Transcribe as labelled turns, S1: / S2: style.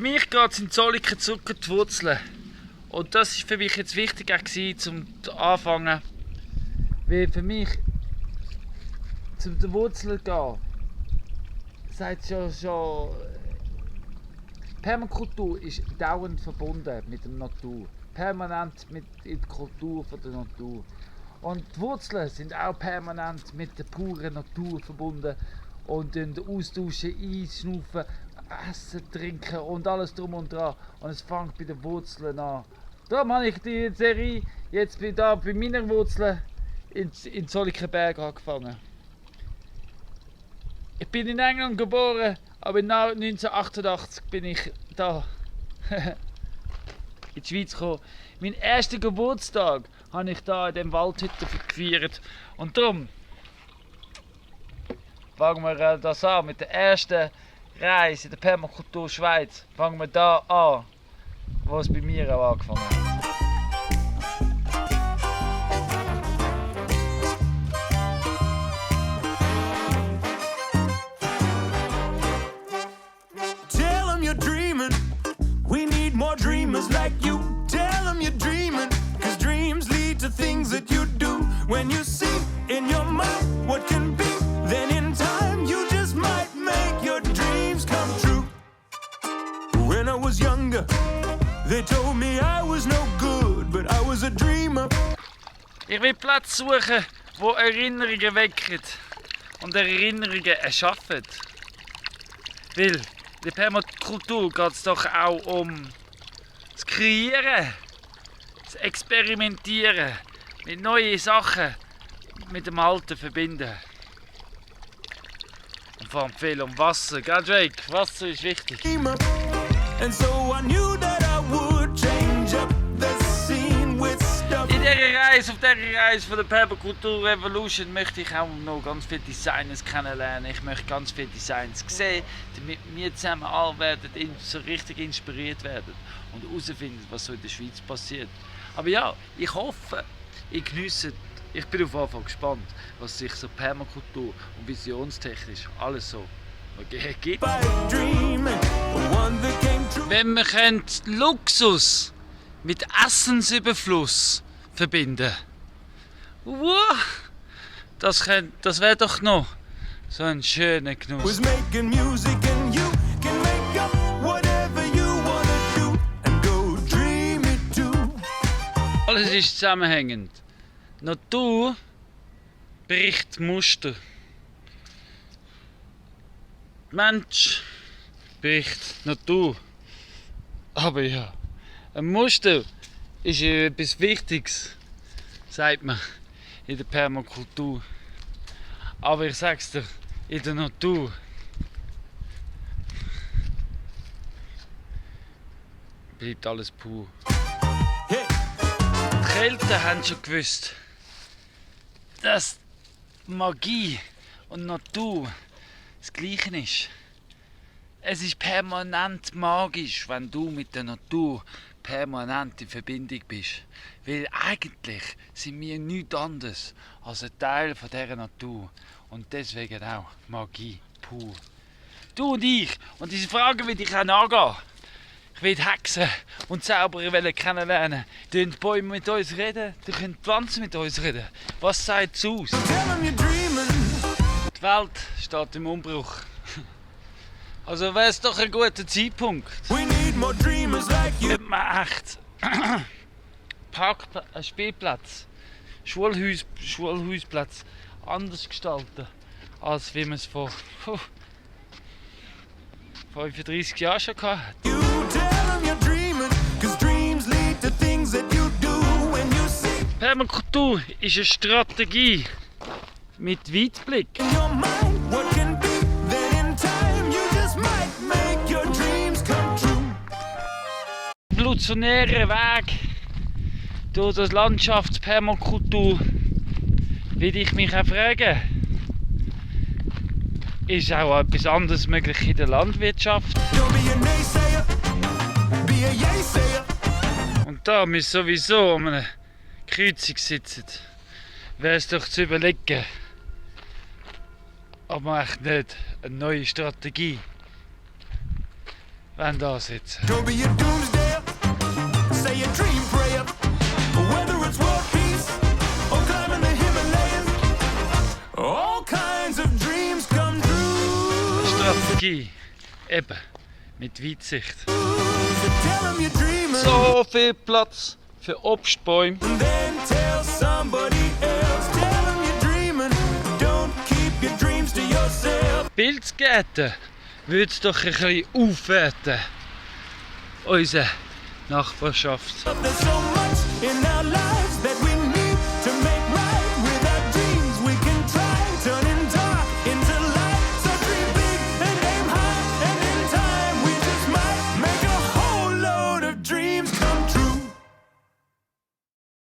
S1: mich geht es in Zolliken zurück an die Wurzeln. Und das war für mich jetzt wichtig gewesen, zum Anfangen. Weil für mich, zum den Wurzeln zu gehen, sagt schon, Permakultur ist dauernd verbunden mit der Natur. Permanent mit der Kultur der Natur. Und die Wurzeln sind auch permanent mit der puren Natur verbunden. Und austauschen, einschnaufen, essen, trinken und alles drum und dran. Und es fängt bei den Wurzeln an. Darum habe ich die Serie jetzt bei meiner Wurzeln in Zollikenberg angefangen. Ich bin in England geboren, aber 1988 bin ich da in die Schweiz gekommen. Meinen ersten Geburtstag habe ich da in diesem Waldhütte gefeiert. Und darum fangen wir das an mit der ersten Reise in der Permakultur Schweiz. Fangen wir da an, wo es bei mir auch angefangen hat.
S2: Tell 'em you're dreaming. We need more dreamers like you. Tell 'em you're dreaming. 'Cause dreams lead to things that you do. When you see in your mind what can be, then in time you just might make your dreams come true. When I was younger, they told me I was no good, but I was a dreamer.
S1: Ich will Platz suchen, wo Erinnerungen wecken und Erinnerungen erschaffen. Weil in der Permakultur geht es doch auch um das Kreieren, das Experimentieren, mit neuen Sachen mit dem Alten verbinden. Und vor allem viel um Wasser, gell Drake? Wasser ist wichtig.
S2: And so I knew that I would change up the scene with stuff.
S1: In auf dieser Reise von der Permakultur Revolution möchte ich auch noch ganz viele Designers kennenlernen. Ich möchte ganz viele Designs sehen, damit wir zusammen alle so richtig inspiriert werden und herausfinden, was so in der Schweiz passiert. Aber ja, ich hoffe, ich geniesse. Ich bin auf jeden Fall gespannt, was sich so Permakultur und visionstechnisch alles so gibt. Wenn wir Luxus mit Essensüberfluss verbinden, das wäre doch noch so ein schöner Genuss. Alles ist zusammenhängend. Natur bricht Muster. Mensch bricht Natur. Aber ja, ein Muster ist etwas Wichtiges, sagt man in der Permakultur. Aber ich sag's dir, in der Natur bleibt alles pur. Die Kelten haben schon gewusst, dass Magie und Natur das Gleiche ist. Es ist permanent magisch, wenn du mit der Natur permanent in Verbindung bist. Weil eigentlich sind wir nichts anderes als ein Teil von dieser Natur. Und deswegen auch Magie pur. Du und ich, und diese Frage will ich auch angehen. Ich will Hexen und Zauberer kennenlernen. Die Bäume mit uns reden, die können Pflanzen mit uns reden. Was sagt es aus? Die Welt steht im Umbruch. Also wäre es doch ein guter Zeitpunkt, wenn man echt Spielplatz, Schulhausplatz anders gestalten, als wie man es vor 35 Jahren schon hatte. Permakultur ist eine Strategie mit Weitblick. Evolutionären Weg durch das Landschaftspermakultur will ich mich auch fragen, ist auch etwas anderes möglich in der Landwirtschaft? Und da wir sowieso an einer Kreuzung sitzen, wäre es doch zu überlegen, ob man echt nicht eine neue Strategie Wenn da sitzen.
S2: Don't be a doomsday. Say a dream prayer. Whether it's world peace or climbing the Himalayas. All kinds of dreams come true.
S1: Strategie. Eben. Mit Weitsicht.
S2: So tell 'em you're dreaming.
S1: So viel Platz für Obstbäume.
S2: And then tell somebody else. Tell 'em you're dreaming. Don't keep your dreams to yourself.
S1: Pilzgärten würde es doch ein bisschen aufwerten. Unsere Nachbarschaft.
S2: There's so much in our lives.